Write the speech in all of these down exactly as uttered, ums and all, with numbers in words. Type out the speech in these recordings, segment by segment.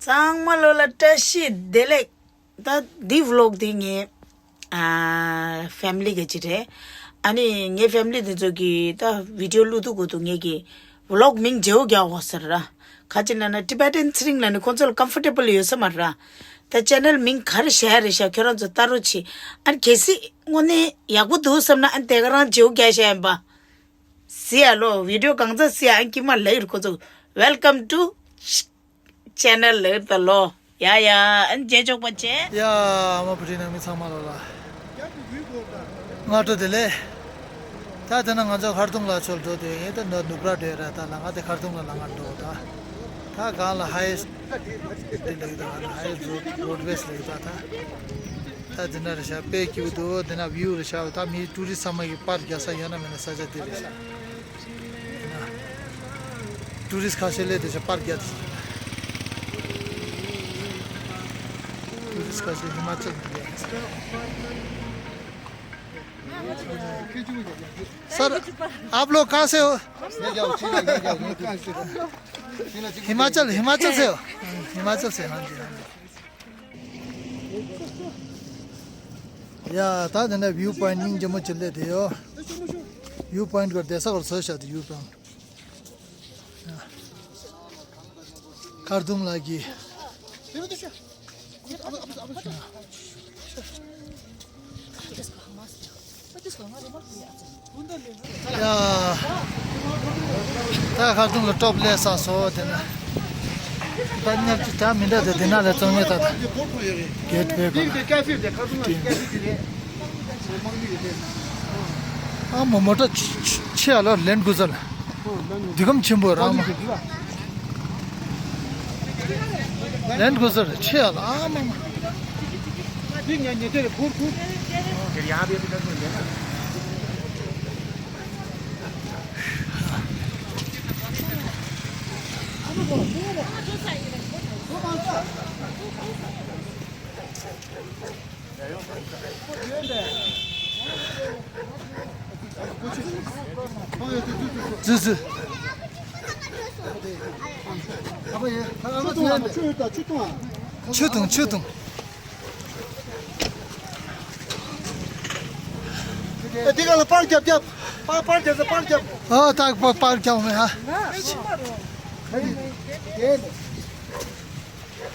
ཚང་མ་ལོ་ལ་བཀྲ་ཤིས་བདེ་ལེགས། ད་འདི་ཝི་ལོག་འདི་ངའི་ཨ་ཕེ་མི་ལི་གི་ཅིག་རེད། ཨ་ནི་ངའི་ཕེ་མི་ལི་འདི་ཚོ་གི་ད་བི་ཌི་ཡོ་བླུག་དུས་གོ་དུས་ངས་གི་ཝི་ལོག་མིང་བརྗེ་བོ་རྒྱག་འོ་ཟེར་ར། ག་ཅི་ན་ན་ཊི་བེ་ཊན་ཚེ་རིང་ལ་ནི་ཁོང་ཚོ་ལ་ཀམ་ཕོར་ཊེ་བལ་ཡོད་ས་མ་ར། ད་ཅེ་ནལ་མིང་ག་རེ་བཞག་རེད་ཤག་ཁྱོད་རང་ཚོ་ལྟ་རོགས་གྱིས། ཨ་ནི་གལ་སྲིད་དངོས་གནས་ཡག་པོ་འདུག་བསམ་ན་ཨ་ནི་དེ་ག་རང་བརྗེ་བོ་རྒྱག་བཞག་ཡིན་པ། ཟེར་ཡ་ལོ། བི་ཌི་ཡོ་གང་ཚ་ཟེར་ཡ་ཨང་ཀི་མ་ལབ་ཡོད་ཁོ་ཚོ། Welcome to channel ལབ་ཡོད་ད་ལོ། ཡ་ཡ་ཨན་རྗེས་ཆོག་པ་བྱས། ཡ་མ་བུ་ཁྲིད་ནང་མི་ཚང་མ་ལོ་ལ། སྔ་དྲོ་བདེ་ལེགས། ད་དེ་ན་ང་ཚོ་ཁར་ཐུང་ལ་ཆོལ་འགྲོ་དེ་ཡིན་ད་ནོར་ནུབ་ར་འདྲེ་ར་ད་ལ་ང་དེ་ཁར་ཐུང་ལ་ལ་ང་འགྲོ་ད། ད་གང་ལ་ཧའེ་སི་ཊི་ལེགས་ད་ཧའེ་སི་ཊི་རོ་ཌི་ཝེ་སི་ལེགས་ད་ད། ད་འདི་ན་རེ་ཤ་དཔེ་སྐྱིད་པོ་འདུག་འདི་ན་བིའུ་རེ་ཤ་ད་མི་ཊུ་རི་སི་ཚང་མ་གི་པར་རྒྱག་ས་ཡོད་ན་མེད་ན་ས་ཆ་འདི་རེ་ཤ། ཊུ་རི་སི་ཁ་ཤས་ལས་འདི་ཤ་པར་རྒྱག་ཊུ་རི་སི་ཁ་ཤས་ཧི་མ་ཅལ་འདི་རྒྱག་སར། आप लोग कहाँ से हो? हिमाचल, हिमाचल से हो? हिमाचल से, हाँ जी, हाँ जी। ཡ་ད་དེ་འདྲ་བིའུ་པོ་ཡིན་ཊི་སྙིང་རྗེ་མོ་ཅིག་སླེབས་དེ་ཡོད། བིའུ་པོ་ཡིན་ཊི་གར་བསྡད་ས་གར་བཟོས་བཞག་དེ་བིའུ་པོ་ཡིན་ཊི། ཁར་དུང་ལ་གི། ཡ། ད་ཁ་ཐུང་ལ་ཊོབ་ལས་ས་སོ་དེ་ན། ད་ཉག་ཅིག་ད་མི་འདྲ་དེ་དེ་ན་ལས་བཙོང་ངེས་ད་ད། གེ་ཊི་ཝེ་ག་ལ། ཨ་མོ་མོ་ཊ་ཆེ་ཨ་ལ་ལན་གུ་ཟ་ལ། འདི་གམ་ཆེན་པོ་རང་མ། ལན་གུ་ཟ་ལ་ཆེ་ཨ་ལ་ཨ་མ་མ། ཙི་ཙི། ཆུ་འཐུང་ཆུ་འཐུང་། ཨེ་འདི་ག་ལ་པར་རྒྱབ་རྒྱབ། པར་པར་རྒྱབ་ས་པར་རྒྱབ། ཨ་ད་པར་པར་རྒྱབ་མེད་ཧ།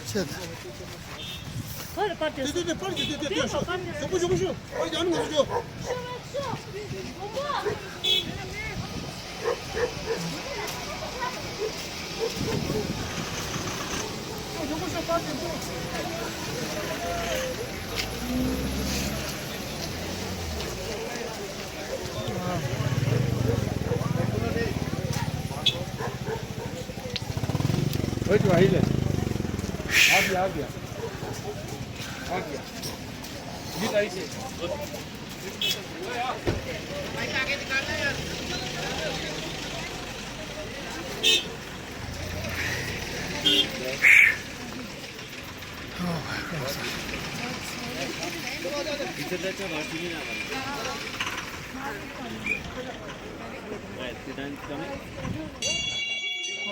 ཆེ་ད། དེ་དེ་དེ་པར་རྒྱབ་དེ་དེ་དེ་ཞོག་ཞོག་པོ་ཞོག་པོ་ཞོག་པར་རྒྱབ་ནི་ང་ཚོ་ཞོག वही तो आई ले। आ गया, आ गया। आ गया। ये आई से।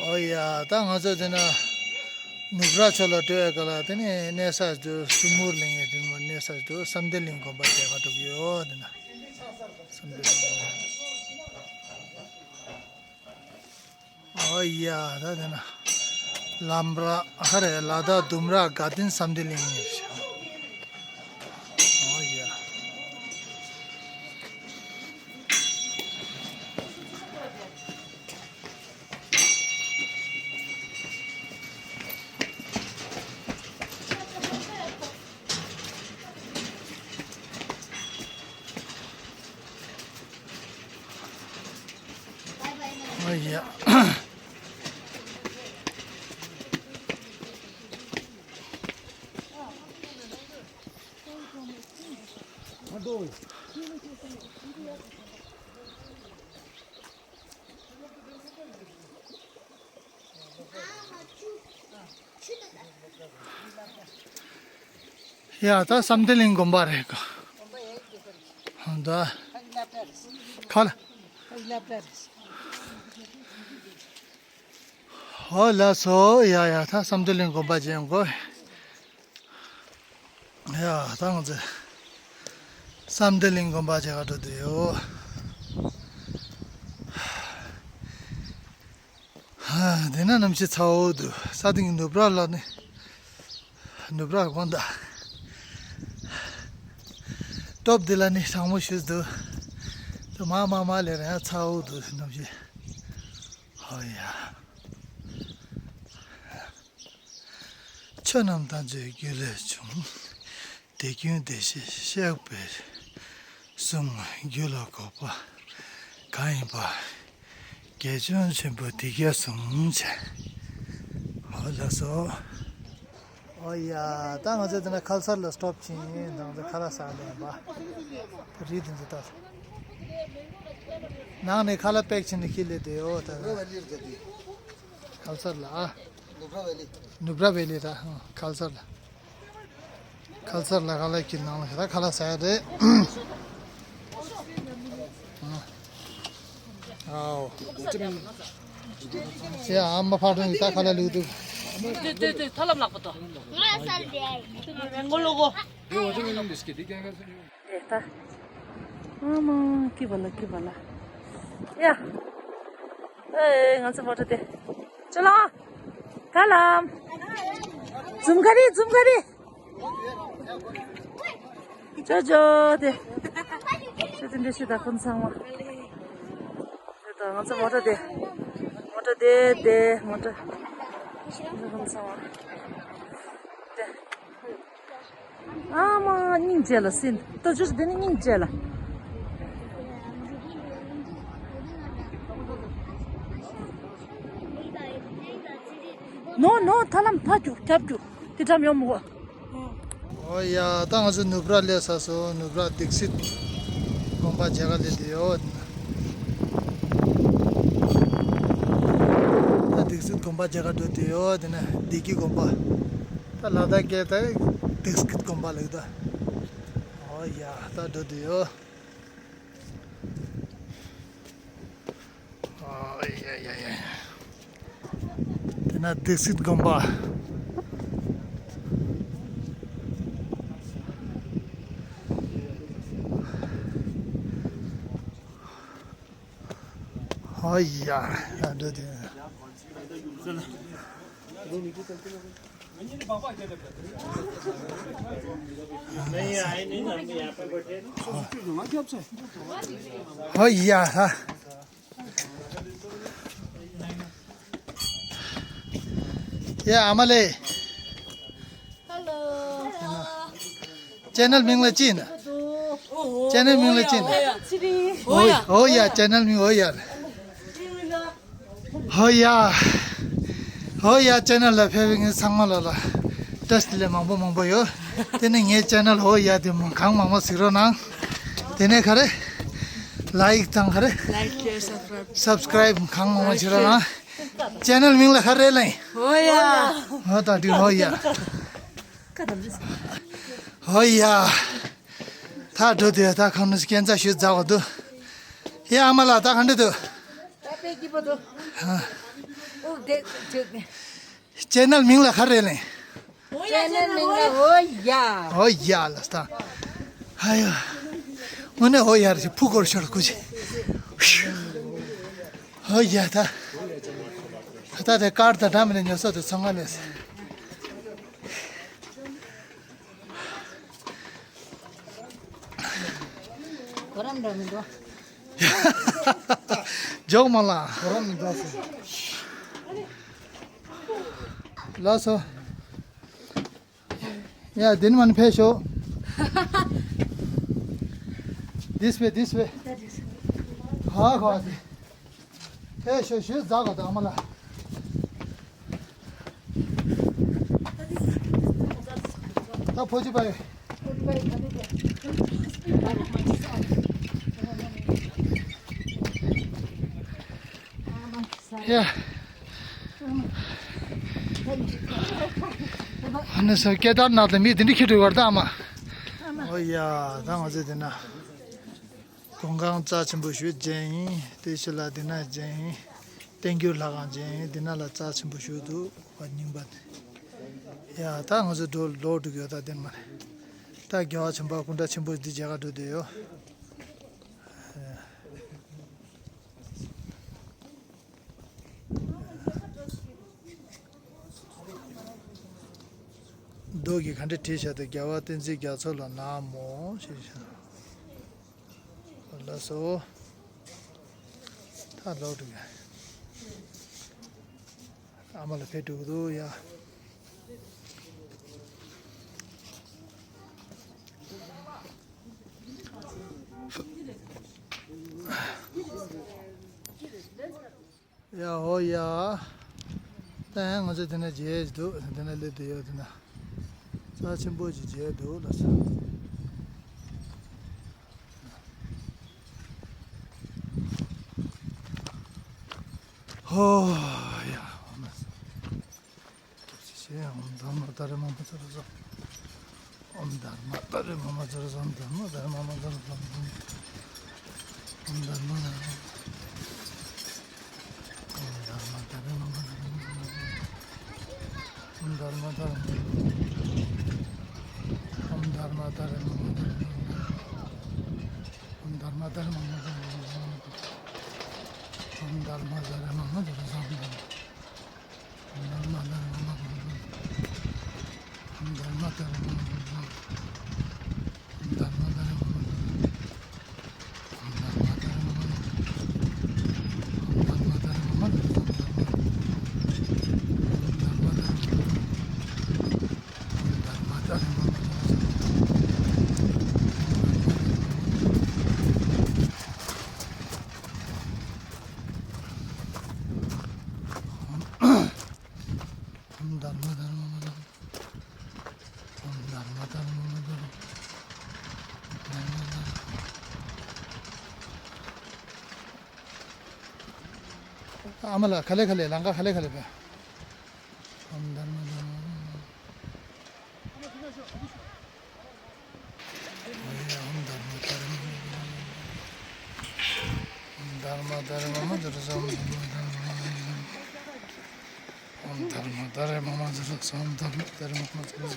ཨོ་ཡ། ད་ང་ཚོ་དེ་ན་ནུབ་ར་ཕྱོགས་ལ་འགྲོ་ཡ་ག་ལ་དེ་ནས་གནས་ས་དུ་སུ་མུར་གླིང་ཡ་དེ་ནས་གནས་ས་དུ་བསམ་གཏན་གླིང་དགོན་པ་དེ་ག་འགྲོ་གི་ཡོད་དེ་ན། བསམ་གཏན་གླིང་དགོན་པ། ཨོ་ཡ། ད་དེ་ན་ལམ་ར་ཧ་རེ་ལ་དྭགས་ལྡུམ་ར་དགའ་ལྡན་བསམ་གཏན་གླིང་ཡིན་ཞིང་། ཨོ་ཡ། ཨོ་ཡ། ཡ་ད་བསམ་གཏན་གླིང་དགོན་པ་རེད་ག་ད་ཁ་ལ། ཨོ་ལགས་སོ། ཡ་ཡ། ད་བསམ་གཏན་གླིང་དགོན་པ་མཇལ་དགོས། ཡ། ད་ང་ཚོ་བསམ་གཏན་གླིང་དགོན་པ་མཇལ་ག་འགྲོ་འདོད་ཡོད། ཧ། དེ་ན་གནམ་གཤིས་ཚ་བོ་འདུག་ས་སྟེང་ནུབ་ར་ལ་ནི། ནུབ་ར་དགོན་ད། སྟོབས་འདི་ལ་ནི་གྲང་མོ་ཞིག་འདུག་དུ་མ་མ་མ་ལས་ར་ཡང་ཚ་བོ་འདུག་གནམ་གཤིས། ཧོ་ཡ། ཆོས་རྣམས་དམ་ཆོས་རྒྱུད་ལས་བྱུང་། དེ་ཀུན་བདེ་གཤེགས་གཤེགས་པས་གསུངས། རྒྱུད་ལ་འགོག་པ་གང་ཡིན་པ། དགེ་སྦྱོང་ཆེན་པོ་འདི་སྐད་གསུངས་བྱས། ཧོ་ལགས་སོ། ཨོ་ཡ། ད་ང་ཚོ་འདི་ན་ཁ་ལ་སར་ལ་སྟོབ་ཆེན་དང་ཚོ་ཁ་ལག་ཟ་ལེན་པ། རི་འདི་ཚོ་ད། ནང་ནས་ཁ་ལག་པེག་བྱས་ནས་ཁྱེར་སླེབས་བསྡད་ཡོད་ད། ཁ་ལ་སར་ལ་ཨ། ནུབ་ར་ཝེ་ལི། ནུབ་ར་ཝེ་ལི་ད། ཁ་ལ་སར་ལ། ཁ་ལ་སར་ལ་ཁ་ལག་གི་ནང་ལ་ད་ཁ་ལག་ཟ་ཡ་རེད། ཨའོ། ཡ། ཨ་མ་ཕ་ཏྲུང་ད་ཁ་ལག་ལུག་འདུག་དེ་དེ་དེ་ཐ་ལམ་ལག་པ་དོ། ང་ས་ལ་བསྡད་ཡ་ཡིན། མེ་མགོ་ལོ་གོ། དེ་ད། ཨ་མ། ཀི་བ་ལ་ཀི་བ་ལ། ཡ། ཨེ། ང་ཚོ་མོ་ཊ་དེ། ཅོ་ལགས། ད་ལམ། འཛུམ་ག་རི། འཛུམ་ག་རི། ཅོ་ཅོ་དེ། ཅོ་དེ་འདྲ་ཞིག་ད་ཁོང་ཚང་མ། དེ་ད་ང་ཚོ་མོ་ཊ་དེ། མོ་ཊ་དེ་དེ་མོ་ཊ། ཁོང་ཚང་མ། དེ། ཨ་མ། སྙིང་རྗེ་ལ་སྲིན་ཏོ་ཅོས་འདི་ནི་སྙིང་རྗེ་ལ། ནོ་ནོ། ཐ་ལམ་ཕ་རྒྱུག་རྒྱབ་རྒྱུག་དེ་འགྲམ་ཡོང་མོ། ཨོ་ཡ། ད་ང་ཚོ་ནུབ་ར་སླེབས་ཚར་སོང་། ནུབ་ར་དིག་སྲིད་དགོན་པ་མཇལ་ག་སླེབས་བསྡད་ཡོད། ད་དིག་སྲིད་དགོན་པ་མཇལ་ག་འགྲོ་བསྡད་ཡོད། དེ་ནས་བདེ་སྐྱིད་དགོན་པ། ད་ལ་དྭགས་སྐད་ད་དིག་སྲིད་དགོན་པ་ལབ་ད། ཨོ་ཡ། ད་འགྲོ་བསྡད་ཡོད། ཨོ་ཡ་ཡ་ཡ། དེ་ན་དིག་སྲིད་དགོན་པ། ཨོ་ཡ། ད་འགྲོ་བསྡད་ཡོད། ཨོ་ཡ། ཧ། ཡ། ཨ་མ་ལེ། ཧ་ལོ། ཅེ་ནལ་མིང་ལ་ཅི་ཡིན། ཅེ་ནལ་མིང་ལ་ཅི་ཡིན། ཨོ་ཡ། ཨོ་ཡ། ཅེ་ནལ་མིང་ཨོ་ཡ། ཧོ་ཡ། ཧོ་ཡ། ཅེ་ནལ་ལ་ཕེབས་པའི་ངེད་ཚང་མ་ལ་ལ་བཀྲ་ཤིས་བདེ་ལེགས་མང་པོ་མང་པོ་ཡོད། དེ་ནས་ངའི་ཅེ་ནལ་ཧོ་ཡ་དེ་མོ་གང་མང་མང་གཟིགས་རོགས་གནང་། དེ་ནས་ག་རེ། ལའིག་དང་ག་རེ། ལའིག་ཤེར་སབ་སི་ཀ་རའིབ། སབ་སི་ཀ་རའིབ་གང་མང་མང་བྱེད་རོགས་གནང་། ཅེ་ནལ་མིང་ལ་ག་རེ་ལབ་ཡིན། ཧོ་ཡ། ཧོ་ད་དུ་ཧོ་ཡ། ཧོ་ཡ། ད་འགྲོ་དུས་ད་གང་ནས་སྐྱེན་རྩ་ཞུ་འཛག་པ་འདུག་ཡ། ཨ་མ་ལགས་ད་ག་འདྲ་འདུག་ད་དཔེ་སྐྱིད་པོ་འདུག་ཨོ་དེ་ཅེ་ནལ་མིང་ལ་ག་རེ་ལབ་ཡིན། ཅེ་ནལ་མིང་ལ་ཧོ་ཡ། ཧོ་ཡ་ལ་ད། ཨ་ཡ། དངོས་གནས་ཧོ་ཡ་རེད། ཕུ་སྐོར་ཤོར་ཀུ་ཅི། ཧོ་ཡ་ད། ད་དེ་ཀར་དང་འདྲ་མི་ནས་ཉོ་ས་དེ་ཚང་མ་ལས། གོ་རམ་འདྲ་མི་འདུག་འཇོག་མ་ལ། གོ་རམ་མི་འདུག་ལགས་སོ། ཡ། དེ་ནི་མ་ནི་ཕེབས་ཤོག This way, this way. ཧ་གོ་ཨ་ཙི། ཕེབས་ཤོག་ཞུ་འཛག་ག་ད་ཨ་མ་ལགས། ད་ཕོ་ཅི་པའི། ཡ། ཨ་ནི་སོ་སྐད་དར་ནག་ལ་མི་དེ་འདྲ་ཁྱེར་འགྲོ་བར་ད་ཨ་མ། ཨོ་ཡ། ད་ང་ཚོ་དེ་ན། གོང་ཁང་རྩ་ཆེན་པོ་ཞིག་མཇལ་ཡིན། དེ་ཕྱི་ལ་དེ་ན་མཇལ་ཡིན། བསྟན་འགྱུར་ལྷ་ཁང་ཅན་འདི་ན་ལ་རྩ་ཆེན་པོ་ཞིག་འདུག་རྙིང་པ་དེ། ཡ་ད་ང་ཚོ་འགྲོ་ལོག་འགྲོ་གི་ཡོད། ད་དེ་མ་རེད། ད་རྒྱལ་བ་བྱམས་པ་སྐུ་འདྲ་ཆེན་པོ་འདི་མཇལ་ག་འགྲོ་བསྡད་ཡོད། རྡོ་གིས་ག་འདྲ་བྲིས་བཞག་འདུག་རྒྱལ་བ་བསྟན་འཛིན་རྒྱ་མཚོ་ལ་ན་མོ་ཞེས་བྱ། ལགས་སོ། ད་ལོག་འགྲོ་གི། ཨ་མ་ལ་ཕེབས་འགྲོ་གི་འདུག་ཡ། ཡ་ཧོ་ཡ། ད་ཡང་ང་ཚོ་དེ་ན་མཇལ་འདུག་དེ་ན་སླེབས་བསྡད་ཡོད་དེ་ན། རྩ་ཆེན་པོ་ཅིག་མཇལ་འདུག་ལགས་སོ། ཧོ་ཡ། ཨོཾ་དྷརྨ་ཏཱ་རེ་མ་མ་ཙཱ་ར་ཙཱ། ཨོཾ་དྷརྨ་ཏཱ་རེ་མ་མ་ཙཱ་ར་ཙཱ། ཨོཾ་དྷརྨ་ཏཱ་རེ་མ་མ་ཙཱ་ར་ཙཱ། ཨོཾ་དྷརྨ་ཏཱ་རེ་མ་མ་ཙཱ་ར་ཙཱ། ཨོཾ་དྷརྨ་ཏཱ་རེ་མ་མ་ཙཱ་ར་ཙཱ། ཨོཾ་དྷརྨ་ཏཱ་རེ་མ་མ་ཙཱ་ར་ཙཱ། ཨོཾ་དྷརྨ་ཏཱ་རེ་མ་མ་ཙཱ་ར་ཙཱ། ཨོཾ་དྷརྨ་ཏཱ་རེ་མ་མ་ཙཱ་ར་ཙཱ། ཨོཾ་དྷརྨ་ཏཱ་རེ་མ་མ་ཙཱ་ར་ཙཱ། ཨ་མ་ལགས་ག་ལེ་ག་ལེ། ལམ་ཁ་ག་ལེ་ག་ལེ་བས། ཨོཾ་དྷརྨ་དྷརྨ། ཨོཾ་དྷརྨ་ཏཱ་རེ་མ་མ་ཙཱ་ར་ཙཱ། ཨོཾ་དྷརྨ་ཏཱ་རེ་མ་མ་ཙཱ་ར་ཙཱ། ཨོཾ་དྷརྨ་ཏཱ་རེ་མ་མ་ཙཱ་ར་ཙཱ། ཨོཾ་དྷརྨ་ཏཱ་རེ་མ་མ་ཙཱ་ར་ཙཱ། ཨོཾ་དྷརྨ་ཏཱ་རེ་མ་མ་ཙཱ་ར་ཙཱ། ཨོཾ་དྷརྨ་ཏཱ་རེ་མ་མ་ཙཱ་ར་ཙཱ།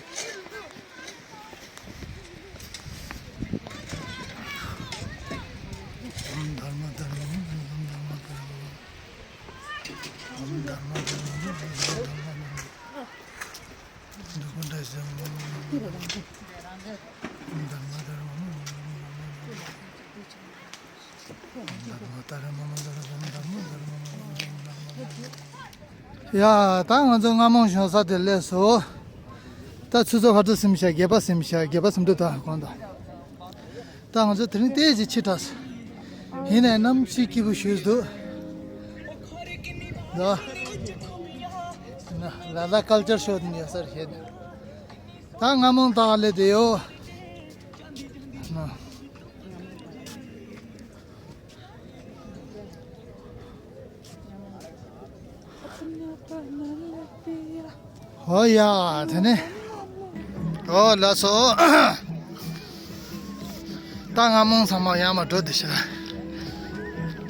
ཨོཾ་དྷརྨ་ཏཱ་རེ་མ་མ་ཙཱ་ར་ཙཱ། ཨོཾ་དྷརྨ་ཏཱ་རེ་མ་མ་ཙཱ་ར་ཙཱ། ཡ། ད་ང་ཚོ་རྔ་མོང་ཞོན་ས་དེ་སླེབས་སོང་། ད་ཆུ་ཚོད་ག་ཚོད་ཟིན་ཤག་བརྒྱད་པ་ཟིན་ཤག་བརྒྱད་པ་ཟིན་འགྲོ། ད་གོང་ད། ད་ང་ཚོ་དེ་རིང་ཏོག་ཙམ་ཕྱི་དྲགས་སོང་། ཡིན་ནའི་གནམ་གཤིས་སྐྱིད་པོ་ཞེ་པོ་འདུག་ལ་ལ་ལ་ཀལ་ཅར་ཤོག་དེ་ཡོད་ས་རེད་ཤག་ད་རྔ་མོང་ད་སླེབས་བསྡད་ཡོད། ཨོ་ཡ། དེ་ནས། ཨོ་ལགས་སོ། ད་རྔ་མོང་ཚང་མ་ཡར་མར་འགྲོ་བསྡད་ཤག་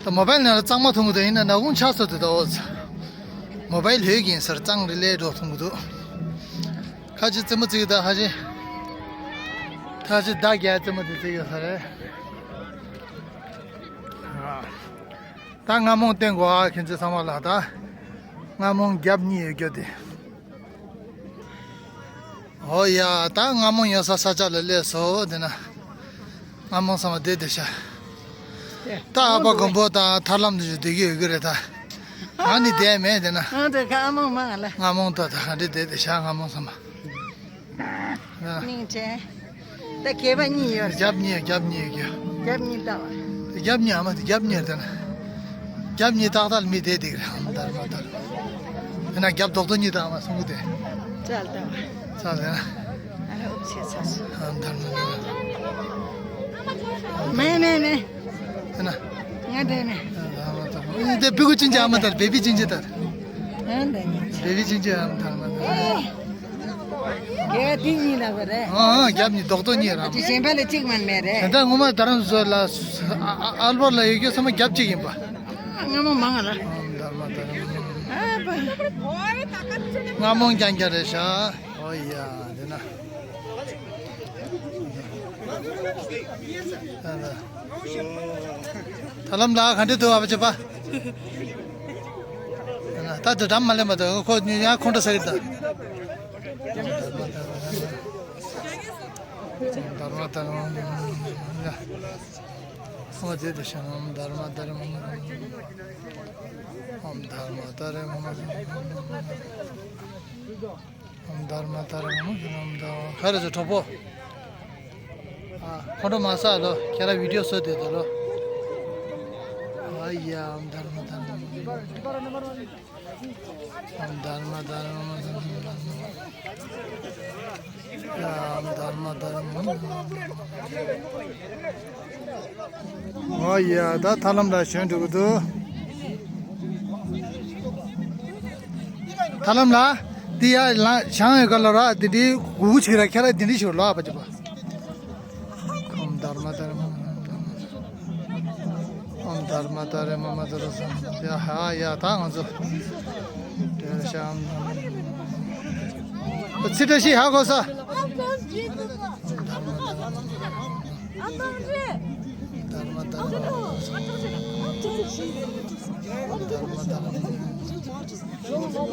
ད་མོ་བྷལ་ནང་ལ་གཙང་མ་མཐོང་གི་འདུག་ཡིན་ན་ནག་ཁུང་ཆགས་ཚར་འདུག་ད་ཨོ་ཙི། མོ་བྷལ་ལྷོད་ཀྱིན་སར་གཙང་རི་ལས་འགྲོ་མཐོང་གི་འདུག་ཁ་ཅིག་རྩེད་མོ་རྩེ་གི་འདུག་ཁ་ཅིག་ཁ་ཅིག་ཟླ་རྒྱལ་རྩེད་མོ་དེ་རྩེ་གི་ཡོད་ས་རེད། ད་རྔ་མོང་བསྟན་དགོས་ཨ། ཁྱེད་ཚོ་ཚང་མ་ལ་ད། རྔ་མོང་རྒྱབ་གཉིས་ཡོད་རྒྱུ་དེ། ཨོ་ཡ། ད་རྔ་མོང་ཡོད་ས་ས་ཆ་ལ་སླེབས་སོང་། དེ་ན། རྔ་མོང་ཚང་མ་བསྡད་བསྡད་ཤག་ད་ཨ་ཕ་མགོན་པོ་དང་ཐར་ལམ་དེ་ཚོ་བསྡད་ཀྱི་ཡོད་ཀྱི་རེད་ད། ང་ནི་བསྡད་མེད་དེ་ན། ཨང་དེ་ག་ཨ་མོང་མ་ང་ལ། རྔ་མོང་ད་ད་ག་འདྲ་བསྡད་བསྡད་ཤག་རྔ་མོང་ཚང་མ། སྙིང་རྗེ། ད་སྐྱེས་པ་གཉིས་ཡོད། རྒྱབ་གཉིས་རྒྱབ་གཉིས་རྒྱབ། རྒྱབ་གཉིས་ལྟ་བ། རྒྱབ་གཉིས་ཨ་མ་དེ་རྒྱབ་གཉིས་རེད་ན། རྒྱབ་གཉིས་ཏག་ཏག་མི་བསྡད་དེ་རེད་ཨ་མ་དར་མ་དར། དེ་ན་རྒྱབ་རྡོག་རྡོག་གཉིས་དང་ཨ་མ་སོང་གི་དེ། ཙལ་ལྟ་བ། ཙལ་ལ། ཨ་ར་ཨུབ་ཆེ་ཚ་སོ། ཨ་མ་དར་མ་དར། མེ་མེ་མེ། དེ་ན། ང་དེ་ནས། ཨ་མ་དར་མ་དར། དེ་བི་གུ་ཅིན་ཅི་ཨ་མ་དར་བེ་བི་ཅིན་ཅི་དར། ཨ་འདི་གཉིས། བེ་བི་ཅིན་ཅི་ཨ་མ་དར་མ་དར། རྒྱབ་དེ་གཉིས་ལ་བ་རེད། ཨ་ཨ་རྒྱབ་གཉིས་རྡོག་རྡོག་གཉིས་ར། དེ་གཞན་པ་ལ་གཅིག་མ་མེད་རེད། དེ་འདྲ་ངོ་མ་རྡ་རམ་ས་ལ་ཨ་ཨ་ཨལ་བར་ལ་ཡོད་རྒྱུ་ཚང་མ་རྒྱབ་གཅིག་ཡིན་པ། ཨ་སྔ་མོ་མང་ལ། ཨ་མ་དར་མ་ རྔ་མོང་རྐྱང་རྐྱང་རེད་ཤག་ཨོ་ཡ། འདི་ན། ད་ལམ་ལ་ག་འདྲ་འདུག་ཨ་ཕ་ཆོས་པ། ད་འདི་འགྲམ་མ་ལེན་པ་འདུག་ཁོ་ཡང་ཁོང་ཁྲོ་ཟ་གི་འདུག་དྷརྨ་དྷརྨ་ཡ། ཨོ་དེ་དེ་ཤང་དྷརྨ་དྷརྨ། ཨོམ་དྷརྨ་དྷརྨ། ཨོམ་དྷརྨ་དྷརྨ། ཨོམ་དྷརྨ། ག་རེ་ཟེར་གྲོགས་པོ། ཨ། ཁོང་ཁྲོ་མ་ཟ་ལོ། ཁྱེད་རང་བི་ཌིའོ་བཟོ་བསྡད་དོ་ལོ། ཨ་ཡ། ཨོམ་དྷརྨ་དྷརྨ། ཨོམ་དྷརྨ་དྷརྨ། ཨོམ་དྷརྨ་དྷརྨ། ཨོ་ཡ། ད་ཐར་ལམ་ལ་བྱོན་འགྲོ་གི་འདུག་ཐར་ལམ་ལ། འདི་ཡ་ལ་བྱང་ཡོད་ག་ལ་ར། འདི་འདྲའི་གུ་གུ་ཆིག་ར་ཁྱེད་ར་འདི་འདྲའི་ཞིག་ལོ་ཨ་ཕ་ཆོས་པ། ཨོམ་དྷརྨ་དྷརྨ། ཨོམ་དྷརྨ་དྷརྨ་མ་དྷརྨ་སཾ། ཡ་ཧ་ཡ། ད་ང་ཚོ་དེར་ཤམ་ཚི་ཏྲ་ཤི་ཧ་གོ་ས། དྷརྨ་དྷརྨ། དེ་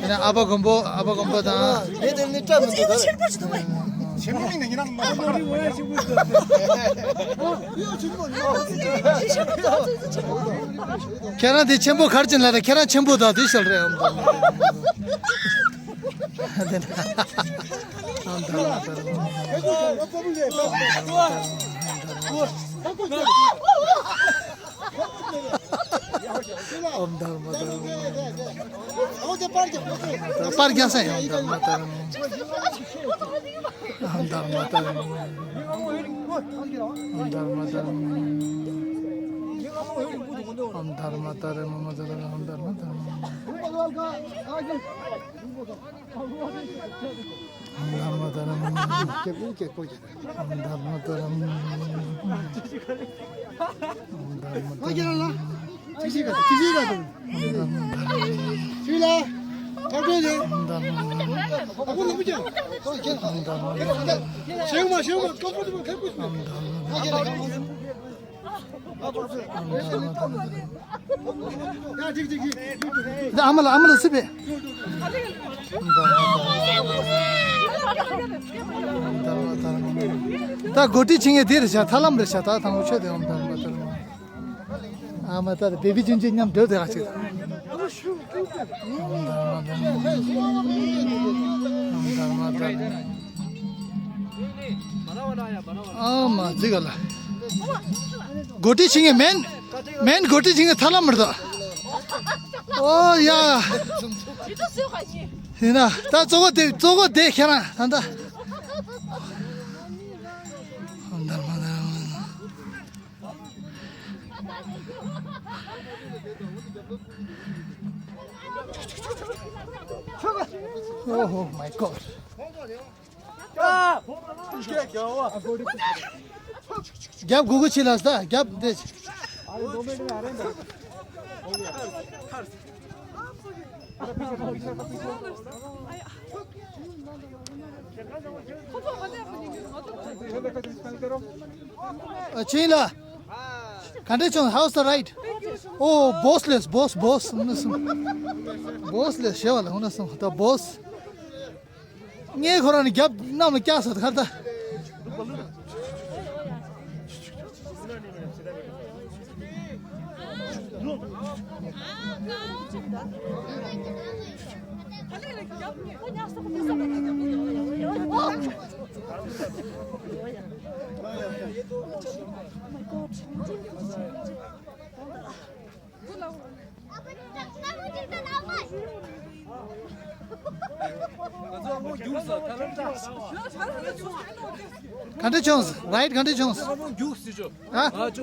ནས་ཨ་ཕ་མགོན་པོ། ཨ་ཕ་མགོན་པོ་དང་། ངས་དེ་ནི་སྐྲ་མི་འདུག་ད། ཆེན་པོ་ཡིན་ན་ཉིན་རང་མ། ཁྱེད་རང་དེ་ཆེན་པོ་གར་ཅན་ལ་རེད། ཁྱེད་རང་ཆེན་པོ་དང་དེ་ཤལ་རེད། ཨོམ་དྷརྨ་དྷརྨ། ཨོམ་དྷརྨ་དྷརྨ། པར་རྒྱག་ས་ཡང་དྷརྨ་དྷརྨ། ཨོམ་དྷརྨ་དྷརྨ། ཨོམ་དྷརྨ་དྷརྨ། ཨོམ་དྷརྨ་དྷརྨ། ཨོམ་དྷརྨ་དྷརྨ། དྷརྨ་དྷརྨ། ཨོམ་དྷརྨ་དྷརྨ། ཨོམ་དྷརྨ་དྷརྨ། ཨོམ་དྷརྨ་དྷརྨ། ཨོམ་དྷརྨ་དྷརྨ། ཨོམ་དྷརྨ་དྷརྨ། ཨ་མ་ལ། ཨ་མ་ལ་སུ་པས། ད་གོ་ཏི་ཆིང་ངེ་དེ་རེད་ཤག་ཐར་ལམ་རེད་ཤག་ད་དང་པོ་ཆོས་དེ་ཨོམ་དྷརྨ་དྷརྨ། ཨ་མ་ད་བེ་བི་ཅུན་ཅུན་མཉམ་སྡོད་དེ་ཨ་ཅིག་ཨ་མ་ཟིག་ག་ལ། གོ་ཏི་ཆིང་ངེ་མེན། མེན་གོ་ཏི་ཆིང་ངེ་ཐར་ལམ་མི་འདུག་ཨོ་ཡ། ཡིན་ན་ད་གཙོ་བོ་དེ། གཙོ་བོ་དེ་ཁྱེད་རང་ད་ད། Oh my God. རྒྱབ་གུ་གུ་ཆི་ལ་ས་རྒྱབ་འདི། ཨ་ཆིང་ལ། ག་འདྲ་བྱུང་། How's the ride? Oh, boss ལས། Boss, boss. Boss ལས་ཞེས་པ་ལ་འོ་ན་སོང་ད་boss། ངས་ཁོ་རང་ནི་རྒྱབ་གནམ་ལ་བཀྱགས་སོང་ད་ཁར་ད། ག་འདྲ་བྱུང་། ride ག་འདྲ་བྱུང་། ཨ།